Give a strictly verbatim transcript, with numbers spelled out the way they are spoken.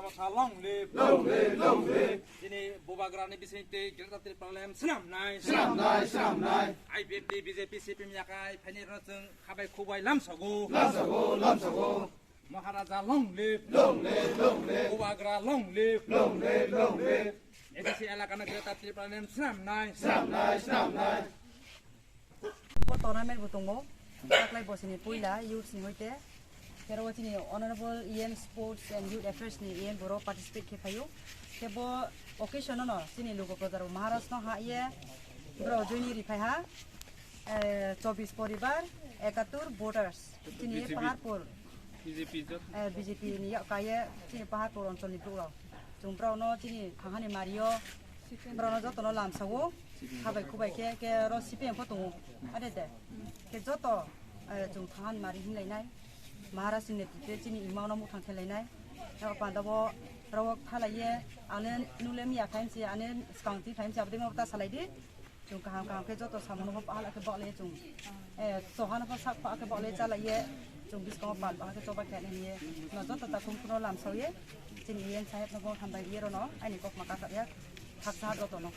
Motha long live. Long live, long live. Chini Bubagrani bisingtwi Greater Tipraland swnamnai. Swnamnai, swnamnai. I P F T, B J P, C P M yakai phaini rwno chwng khabai khubai lamsogo. Lamsogo, lamsogo. Maharaja long live. Long live, long live. Bubagra long live. Long live, long live. A D C elakano Greater Tipraland swnamnai. Swnamnai, swnamnai. Bo tournament bo tongo. Taklai bosini puila youths ni hoite. Kero chini Honorable E M Sports and Youth Affairs ni E M boro participate khe phaio. Khe bo occasion no chini lugo projar Maharaj no ha ye bro joini ri phai ha. Eh, chobbish poribar, ekatur voters. Chini B J P. Paharpur. B J P jot. Eh, B J P ni yak kaiye chini Paharpur onchol ni bro. Chwng bro no chini thangani mario. Bro no joto no lamsawo. Khabai khubai khe, khe ro C P M pho tongo. Ade de. Khe joto, eh, chwng thangani mari hinlai nai. Maharaj ni netrite chini imao no muthang khelai nai. Yak panda bo ro thalai ye. Ane nule miya khaim si, ane skang ti khaim si, abdi mo ta salai di. Chwng kaham kaham khe joto samungo pahal khe baklai chwng. Eh, chohano pha sak pha khe baklai chalai ye. Chwng biskango pal pha khe choba khe nang ye. No joto ta khum khuno lamsao ye. Chini yen saheb no bo hambai ye rono. Aini kok ma kasa ya. Thaksa joto no.